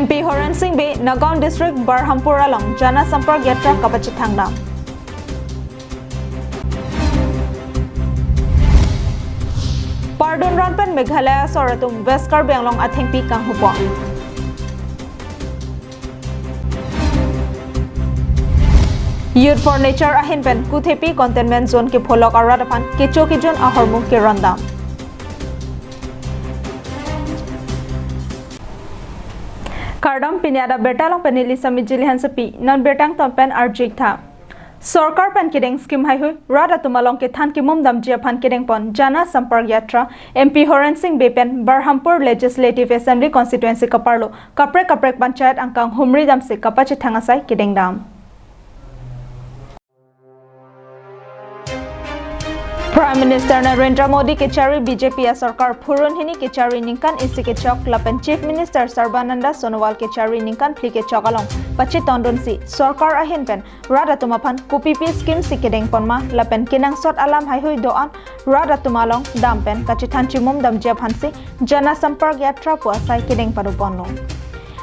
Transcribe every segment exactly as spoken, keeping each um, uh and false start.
M P Horen Sing Bey Nagaon District Barhampur along Jana Sampark Yatra kapachethang dam. Pardon ran pen Meghalaya asor atum West Karbi Anglong athengpi kanghupon. Youth for Nature ahin pen Kuthepi Containment Zone kepholok arat aphan kecho kejun ahormu kerondam. Kardom, pini adap birta along pen neli Sami Jili Hansepi, non birta angton pen arju-ik tha. Sorkar pen kedeng scheme heihui rat atum along kethan kemum damji aphan kedengpon Jana Sampark Yatra M P Horen Sing Bey pen Barhampur Legislative Assembly Constituency kaparlo kaprek kaprek panchayat angkang humri damsi kapachethang asai kedengdam. Prime Minister Narendra Modi kechari B J P asorkar phurun hini kechari ningkan isi kechok lapen Chief Minister Sarbananda Sonowal kechari ningkan phli kechok along pachetongdunsi sorkar ahin pen rat atum aphan kopipi scheme si kedengponma lapen kenangsot alam heihui do-an rat atum along dam pen kachethan chimum damji aphansi Jana Sampark Yatra pu asai kedeng padoponlo.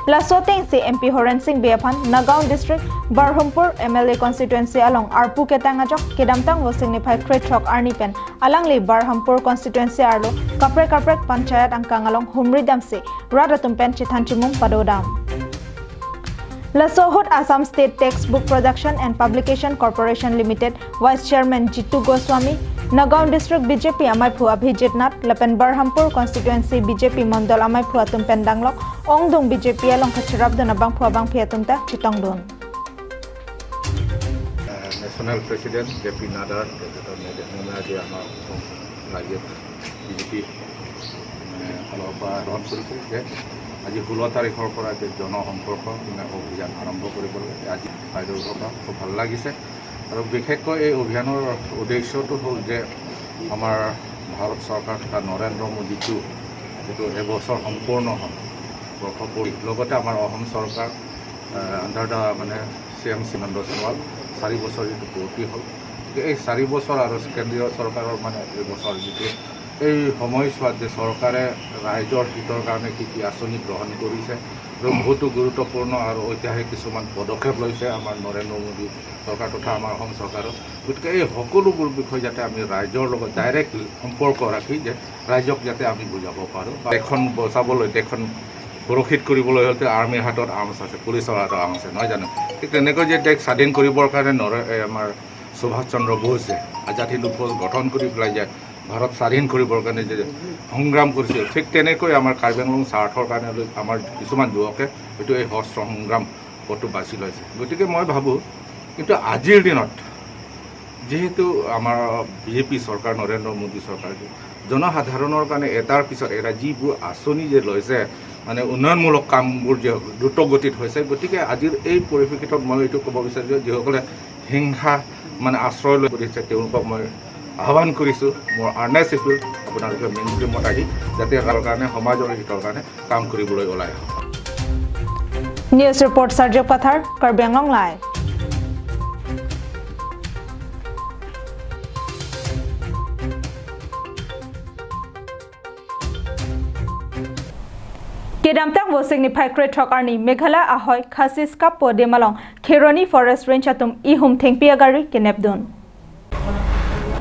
Laso atengsi M P Horen Sing Bey aphan Nagaon District Barhampur M L A Constituency along arpu ketang ajok kedamtang Vosik niphai krethrok arni pen alangli Barhampur Constituency arlo kaprek kaprek panchayat angkang along humri damsi rat atum pen chethan chimum padodam. Laso ahut Assam State Textbook Production and Publication Corporation Limited Vice Chairman Jitu Goswami, Nagaon District B J P amaiphu Abhijit Nath lapen Barhampur Constituency B J P Mondol amaiphu atum pen danglok ongdung B J P along kacherapdun abangphu abangphi atum ta chetongdun. National President J P Nadda, তেখেতৰ নেতৃত্বত আজি আমাৰ ৰাজ্যত B J P মানে অলপ আহ্বান কৰিছে যে আজি ষোল্ল তাৰিখৰ পৰা যে জনসম্পৰ্ক মানে অভিযান আৰম্ভ কৰিব লাগে। আজি বাইদেউ ঘৰৰ পৰা খুব ভাল লাগিছে। আৰু বিশেষকৈ এই অভিযানৰ উদ্দেশ্যটো হ'ল যে আমাৰ ভাৰত চৰকাৰ তথা নৰেন্দ্ৰ মোদীটো এইটো এবছৰ সম্পূৰ্ণ হ'ল, বৰ্ষ পৰি। লগতে আমাৰ অসম চৰকাৰ, আহ, under the মানে চি এম হিমন্ত সোণোৱাল চাৰি বছৰ যিটো পূৰ্তি হ'ল, গতিকে এই চাৰি বছৰ আৰু কেন্দ্ৰীয় চৰকাৰৰ মানে এই বছৰ যিটো এই সময়ছোৱাত যে চৰকাৰে ৰাইজৰ হিতৰ কাৰণে কি কি আঁচনি গ্ৰহণ কৰিছে আৰু বহুতো গুৰুত্বপূৰ্ণ আৰু ঐতিহাসিক কিছুমান পদক্ষেপ লৈছে আমাৰ নৰেন্দ্ৰ মোদী চৰকাৰ তথা আমাৰ অসম চৰকাৰৰ। গতিকে এই সকলোবোৰ বিষয় যাতে আমি ৰাইজৰ লগত ডাইৰেক্ট সম্পৰ্ক ৰাখি যে ৰাইজক যাতে আমি বুজাব পাৰোঁ। দেশখন বচাবলৈ, দেশখন সুৰক্ষিত কৰিবলৈ হ'লে আৰ্মীৰ হাতত আৰ্মছ আছে, পুলিচৰ হাতত আৰ্মছ আছে, নহয় জানো? ঠিক তেনেকৈ যে দেশ স্বাধীন কৰিবৰ কাৰণে নৰে-, এ, আমাৰ সুভাষ চন্দ্ৰ বোস যে আজাদ হিন্দু ফৌজ গঠন কৰি পেলাই যে ভাৰত স্বাধীন কৰিবৰ কাৰণে যে সংগ্ৰাম কৰিছিল, ঠিক তেনেকৈ আমাৰ কাৰ্বি আংলং স্বাৰ্থৰ কাৰণে লৈ আমাৰ কিছুমান যুৱকে এইটো এই সশস্ত্ৰ সংগ্ৰাম পথটো বাছি লৈছে। গতিকে মই ভাবোঁ, কিন্তু আজিৰ দিনত যিহেতু আমাৰ বি জে পি চৰকাৰ, নৰেন্দ্ৰ মোদী চৰকাৰে জনসাধাৰণৰ কাৰণে এটাৰ পিছত এটা যিবোৰ আঁচনি যে লৈছে, মানে উন্নয়নমূলক কামবোৰ যে দ্ৰুতগতিত হৈছে, গতিকে আজিৰ এই পৰিপ্ৰেক্ষিতত মই এইটো ক'ব বিচাৰিছোঁ যে যিসকলে হিংসা মানে আশ্ৰয় লৈ কৰিছে, তেওঁলোকক মই আহ্বান কৰিছোঁ, মোৰ আৰ্নেষ্ট এপিল, আপোনালোকে মেইন ষ্ট্ৰীমত আহি যাতে তাৰ কাৰণে, সমাজৰ হিতৰ কাৰণে কাম কৰিবলৈ ওলাই আহক। News report Sarjok Pathar, Karbi Anglong Live. Kedamtang Vosik niphai krethrok arni Meghalaya ahoi Khasi Scap pu adim along Kheroni Forest Range atum ihum thengpi agari kenepdun.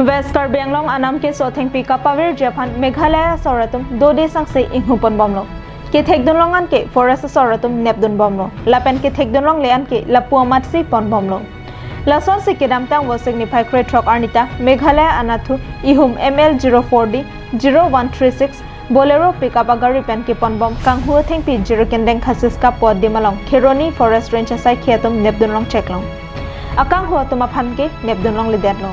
West Karbi Anglong anam keso thengpi kapavirji aphan Meghalaya asor atum dode sangse inghupon bomlo. Kethekdun long anke Forest asor atum nepdun bomlo. Lapen kethekdun longle anke lapu amatsi pon bomlo. Lasonsi kedamtang Vosik niphai krethrok arni ta Meghalaya anatthu ihum M L zero four D zero one three six Bolero pickup agari pen kepon bom kanghu athengpi Jirikindeng Khasi Scap pu adim along Kheroni Forest Range asaikhi atum nepdun long cheklong. Akanghu atum aphan ke nepdun longledetlo.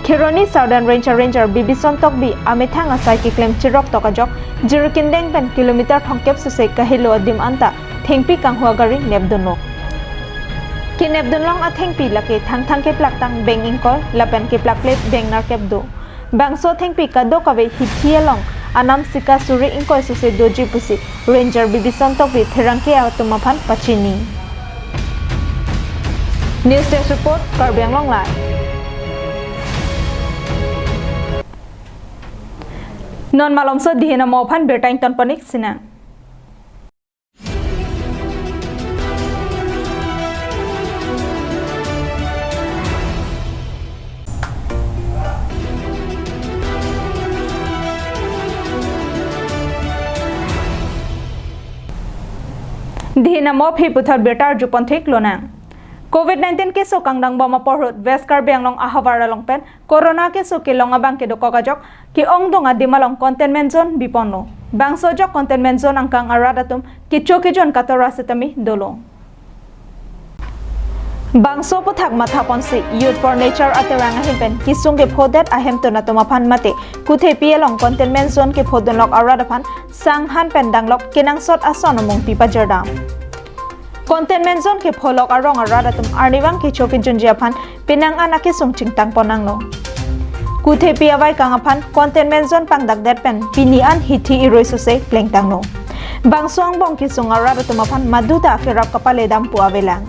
Kheroni Southern Range a Ranger Bibison Tokbi amethang asai keklem chirok tok ajok Jirikindeng pen kilometer thomkep suse kahelo adim anta thengpi kanghu agari nepdunlo. Kenepdun long athengpi lake Thangthang keplak tang beng ingkoi lapen keplak plate beng nerkep do. Bangso thengpi kadokave hithi along anam sika suri ingkoi suse doji pusi Ranger Bibison Tokbi pherangke atum aphan pachini. News Desk Report, Karbi Anglong Live. Non malomso dihin amo aphan birta ingtonpon-ik sinang. Dihi namo aphi puthot birta arjupon theklonang. Covid nineteen keso kangdang bom apor ahut West Karbi Anglong ahavar along pen corona keso kelong abang kedokok ajok ke-ongdung adim along containment zone biponlo. Bangso ajok containment zone angkang arat atum kecho kejun katora sitame dolo. Bangso aphuthak mathaponsi Youth for Nature aterang ahin pen kesung kephodet ahemtun atum aphan mate kuthepi along containment zone kephodunlok arat aphan sanghan pen danglok kenangsot ason amung pipajirdam. Containment zone kepholok arong arat atum arnivang kecho kejunji aphan penang an akesung chingtangpon nanglo. Kuthepi avaikang aphan containment zone pangdakdet pen pini an hithi irui sose plengtanglo. Bangso angbong kesung arat atum aphan maduta akerap kapaledam pu avelang.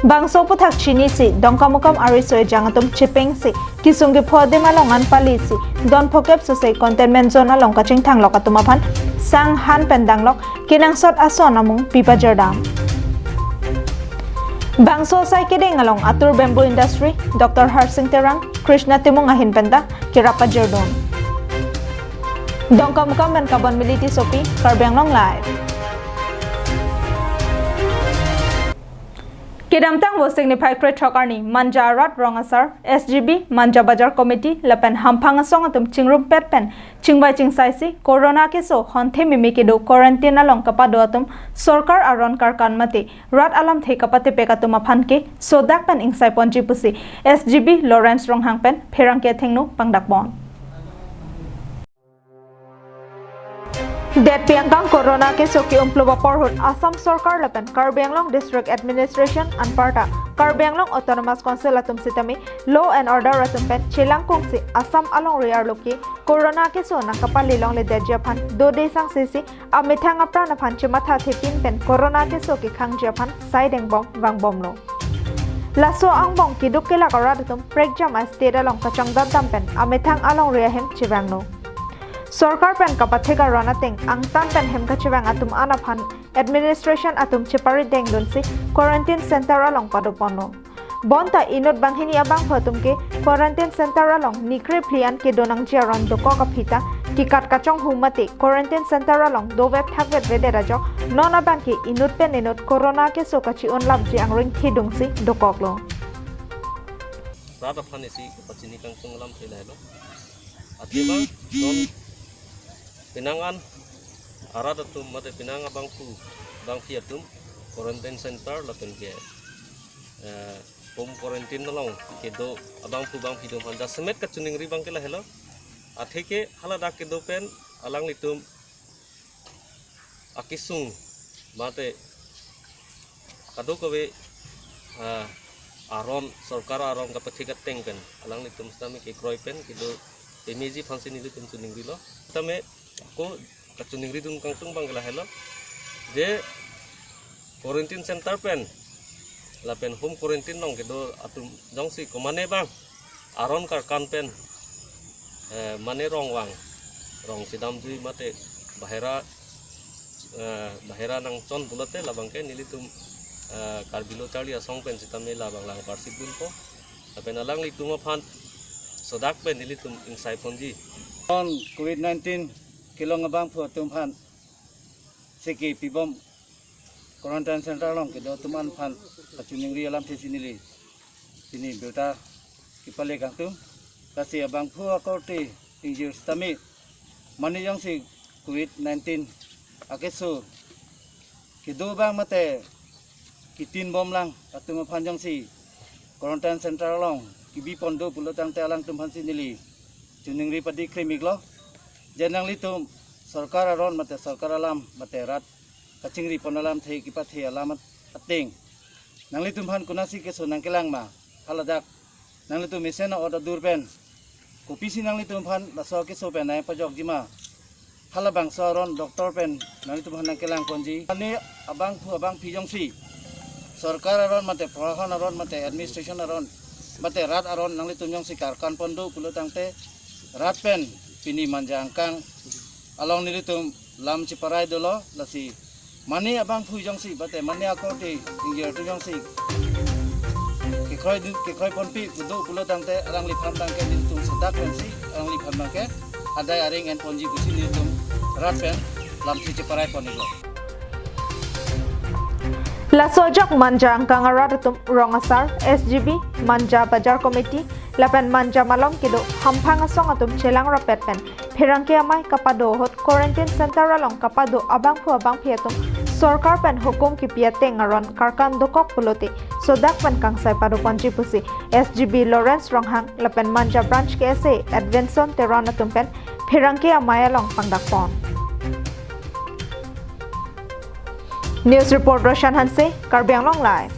Bangso aphuthak chinisi Dongkamukam ariso ejang atum chepengsi kesung kepho adim along an palisi don phokep sose containment zone along kachingthanglok atum aphan sanghan pen danglok kenangsot ason amung pipajirdam. Bangso asai kedeng along Atur Bamboo Industry, Doctor Harsing Terang, Krishna Timung ahin penta kerap pajirdun. Dongkamukam pen Kabon Militi Sopi, Karbi Anglong Live. Kedamtang Vosik niphai krethok arni Manja arat rong asar, S G B, Manja Bazar Committee lapen hamphang asong atum chingrumpet pen chingvai chingsaisi corona keso honthe mimi kedo quarantine along kapado atum sorkar aron karkan mate rat alamthe kapatepek atum aphan ke sodak pen ingsaiponji pusi S G B Lawrence Ronghang pen pherangke athengno pangdakpon. Detpi angkang corona keso ke-umplo apor ahut Assam sorkar lapen Karbi Anglong District Administration anparta Karbi Anglong Autonomous Council atum sitame law and order atum pen chelangkungsi Assam alongri arlo ke corona keso nangkapali longledetji aphan dode sangsisi amethang apran aphan chemathathepin pen corona keso kekhangji aphan saideng bom vangbomlo. Laso angbong keduk kelak arat atum prekjam a-state along kachongdotdam pen amethang alongri ahem chevanglo. Sorkar pen kapathek aron ateng angtan pen hem kachevang atum an aphan administration atum cheparidengdunsi quarantine center along padoponlo. Bonta inut banghini abangphu atum ke quarantine center along nikre phli an kedo nangji aron dokok aphi ta kekat kachonghu mate quarantine center along dovek thakvek vedet ajok non abang ke inut pen inut corona keso kachi-un lapji angring thidungsi dokoklo. Rat aphan isi kepachini kangtung alamthe lahelo. Athe ba non penang an arat atum mate penang abangphu abangphi atum quarantine center lapen ke, eh, home quarantine along kedo abangphu abangphi atum aphan jasemet kachiningri abang ke lahelo. Athe ke haladak kedo pen alanglitum akesung mate kadokave, ah, aron, sorkar aron kapathek ateng pen alanglitum sitame kekroi pen kedo pemeji aphansi nelitum chiningrilo. Sitame ako kachiningridun kangtung abang ke lahelo, je quarantine center pen lapen home quarantine along kedo atum jongsi komane abang aron karkan pen, eh, mane rong vang, rong chedamjui mate bahera, eh, bahera nangchon pulote labang ke nelitum, eh, Karbi Lo Charli Asong pen sitame labang lang parsik dunpo. Lapen alanglitum aphan sodak pen nelitum ingsaiponji. Non covid nineteen kelong abangphu atum aphan seke pibom quarantine center along kedo atum an aphan kachiningri alamthe si neli pini birta kepale kangtung. Lasi abangphu akorte ingjir sitame mane jongsi covid nineteen akeso kedo abang mate kitin bomlang atum aphan jongsi quarantine center along kebipon do pulo tangte alangtum aphansi neli chiningri padi kremiklo. Je nanglitum sorkar aron mate sorkar alam mate rat kachingripon alamthe kepathe alam ateng nanglitum aphan konatsi keso nangkelang ma? Haladak nanglitum mesen a-order pen kopisi nanglitum aphan laso keso pen nangpajokji ma? Halabangso aron doctor pen nanglitum aphan nangkelangponji. Mane abangphu abangphi jongsi sorkar aron mate prohahon aron mate administration aron mate rat aron nanglitum jongsi karkanpon do pulo tangte rat pen pini Manja angkang along nelitum lam cheparai dolo. Lasi mane abangphu jongsi mate mane akorte ingjir atum jongsi kekroi dun, kekroi-ponpi kedo pulo tangte alangliphan abang ke nelitum sodak pensi alangliphan abang ke adai areng enponji pusi nelitum rat pen lamthe cheparai pon-iklo. Laso ajok Manja angkang arat atum rong asar, S G B, Manja Bazar Committee, lapen Manja malom kedo hamphang asong atum chelang rapet pen pherangke amei kapado ahut quarantine center along kapado abangphu abangphi atum sorkar pen hukum kipi ateng aron karkan dokok pulote sodak pen kangsai padoponji pusi S G B Lawrence Ronghang lapen Manja Branch K S A Edwinson Teron atum pen pherangke amei along pangdakpon. News report Roshan Hanse, Karbi Anglong Live.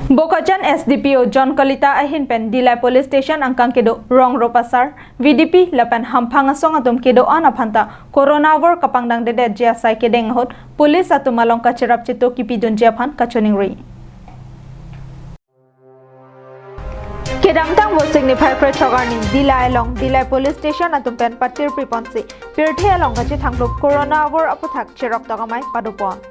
Bokajan S D P O John Kalita ahin pen Dillai Police Station angkang kedo rong ropasar, V D P lapen hamphang asong atum kedo-an aphanta Corona avur kapangdangdedetji asai kedeng ahut police atum along kacherap cheto kipidunji aphan kachoningri. Kedamtang Vosik niphai krethrok arni Dillai along Dillai Police Station atum pen patirpiponsi pirthe along kachethanglup Corona avur aputhak cheroktok amei padopon.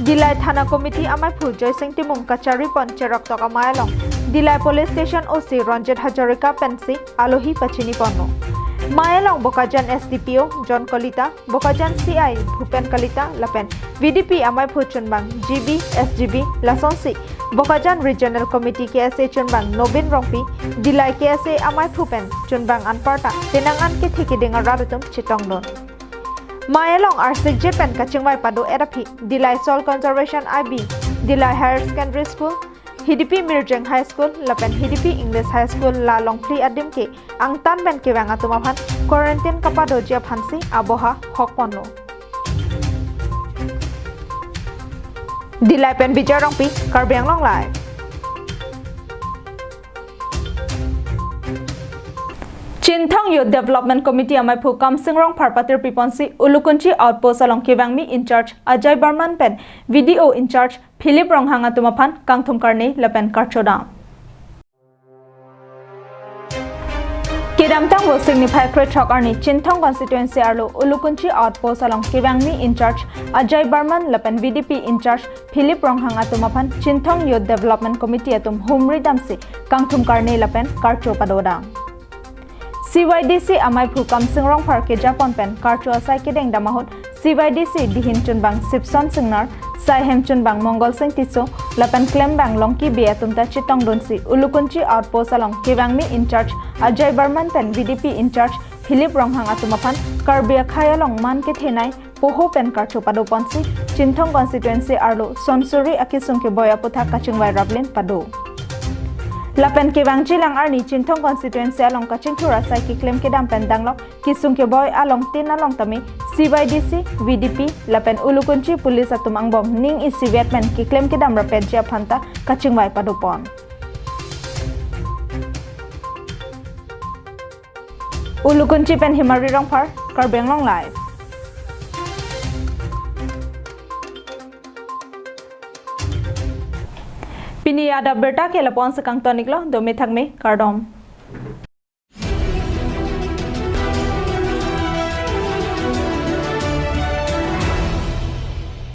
Dillai Thana Committee ameiphu Joysing Timung kacharipon cheroktok amei along Dillai Police Station O C Ranjit Hazarika pensi alohi pachiniponlo. Mei along Bokajan S D P O John Kalita, Bokajan C I Bhupen Kalita lapen V D P ameiphu chunbang G B, S G B, lasonsi Bokajan Regional Committee K S A chunbang Nobin Rongpi, Dillai K S A ameiphu pen chunbang anparta penang an kethe keding arat atum chetongdun. Mei along arsikje pen kachingvai pado-et aphi Dillai Soil Conservation I B, Dillai Higher Secondary School, Hidipi Mirjeng High School lapen Hidipi English High School la longphli adim ke angtan pen kevang atum aphan quarantine kapadoji aphansi aboha hokponlo. Dillai pen Bijay Rongpi, Karbi Anglong Live. Chinthong Youth Development Committee ameiphu Kamsing Rongphar patirpiponsi Ulukunchi Outpost along kevangmi in-charge Ajay Barman pen V D O in-charge Philip Ronghang atum aphan kangthum karne lapen karcho dam. Kedamtang Vosik niphai krethrok arni Chinthong constituency arlo Ulukunchi Outpost along kevangmi in-charge Ajay Barman lapen V D P in-charge Philip Ronghang atum aphan Chinthong Youth Development Committee atum humri damsi kangthum karne lapen karcho padodam. C Y D C ameiphu Kamsing Rongphar kejapon pen karcho asai kedeng dam ahut C Y D C dihin chunbang Sipson Singnar, saihem chunbang Mongol Sing Tisso lapen klembang Longki Bey atum ta chetongdunsi Ulukunchi Outpost along kevangmi in-charge Ajay Barman pen V D P in-charge Philip Ronghang atum aphan Karbi akhei along man kethenei poho pen karcho padoponsi Chinthong constituency arlo Sonsuri akesung keboi aputhak kachingvai raplin pado. Lapen kevangjilang arni Chinthong constituency along kachingthur asai keklem kedam pen danglok kesung keboi along tin along tame C Y D C, V D P lapen Ulukunchi police atum angbong ning isivet pen keklem kedam rapetji aphanta kachingvai padopon. Ulukunchi pen Himari Rongphar, Karbi Anglong Live. Pini adap birta ke lapu-an si kangtoniklo, dome thakme, kardom.